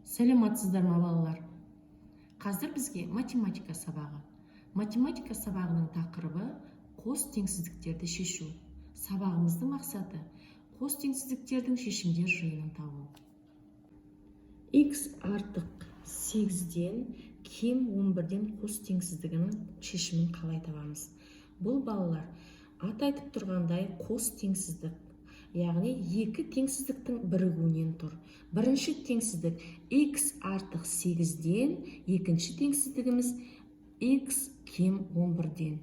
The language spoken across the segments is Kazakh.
Саламатсыздар ма, балалар? Қазір бізге математика сабағы. Математика сабағының тақырыбы – қос теңсіздіктерді шешу. Сабағымыздың мақсаты – қос теңсіздіктердің шешімдер жиынын табу. X артық 8-ден кем 11-ден қос теңсіздігінің шешімін қалай табамыз? Бұл, балалар, аты айтып тұрғандай, қос теңсіздік, яғни екі теңсіздіктің бірігуінен тұр. Бірінші теңсіздік x артық 8-ден, екінші теңсіздігіміз x кем 11-ден.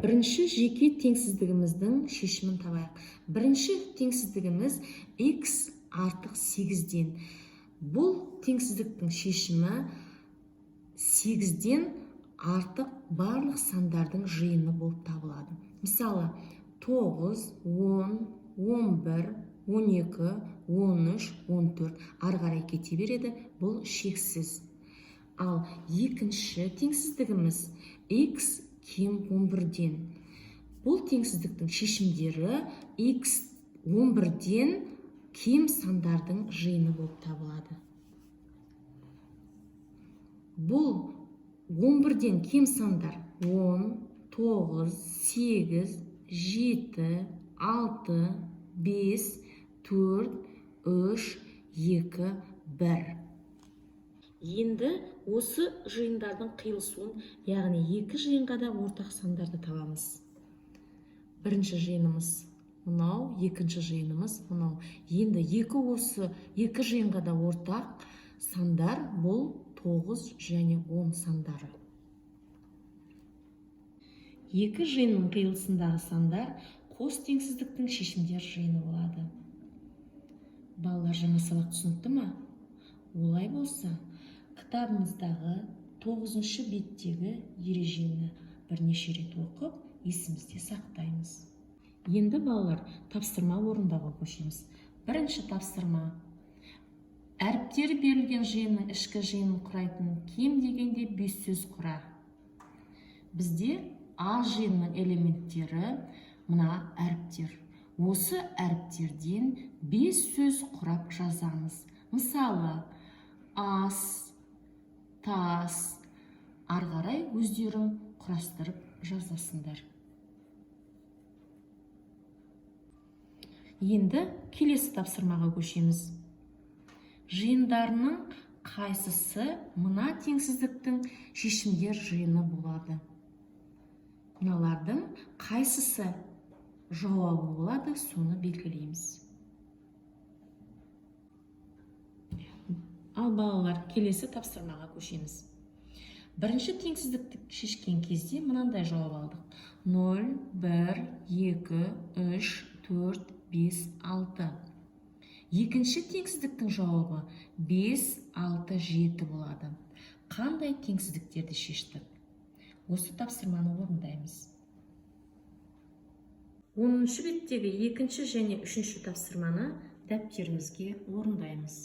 Бірінші жеке теңсіздігіміздің шешімін табайық. Бірінші теңсіздігіміз x артық 8-ден. Бұл теңсіздіктің шешімі 8-ден артық барлық сандардың жиыны болып табылады. Мысалы, 9, 10, 11, 12, 13, 14, ары қарай кете береді, бұл шексіз. Ал екінші теңсіздігіміз x кем 11-ден. Бұл теңсіздіктің шешімдері x 11-ден кем сандардың жиыны болып табылады. Бұл 11-ден кем сандар 10, 9, 8, 7, 6, 5, 4, 3, 2, 1. Енді осы жиындардың қиылысуын, яғни екі жиынға да ортақ сандарды табамыз. Бірінші жиынымыз мынау, екінші жиынымыз мынау. Енді осы екі жиынға да ортақ сандар бұл 9 және 10 сандары. Екі жиынның қиылысындағы сандар қос теңсіздіктің шешімдер жиыны болады. Балалар, жаңа сабақ түсінікті ма? Олай болса, кітабымыздағы 9-шы беттегі ережені бірнеше рет оқып, есімізде сақтаймыз. Енді, балалар, тапсырма орындауға көшеміз. Бірінші тапсырма: әріптері берілген жиынның ішкі жиынын құрайтын кем дегенде 5 сөз құра. Бізде А жиынының элементтері мына әріптер. Осы әріптерден 5 сөз құрап жазамыз. Мысалы, ас, тас. Ары қарай өздерің құрастырып жазасыңдар. Енді келесі тапсырмаға көшеміз. Жиындарының қайсысы мына теңсіздіктің шешімдер жиыны болады? Мыналардың қайсысы жауабы болады, соны белгілейміз. Ал, балалар, келесі тапсырмаға көшеміз. Бірінші теңсіздікті шешкен кезде мынандай жауап алдық: 0, 1, 2, 3, 4, 5, 6. Екінші теңсіздіктің жауабы 5, 6, 7 болады. Қандай теңсіздіктерді шештік? Осы тапсырманы орындаймыз. 10-беттегі екінші және үшінші тапсырманы дәптерімізге орындаймыз.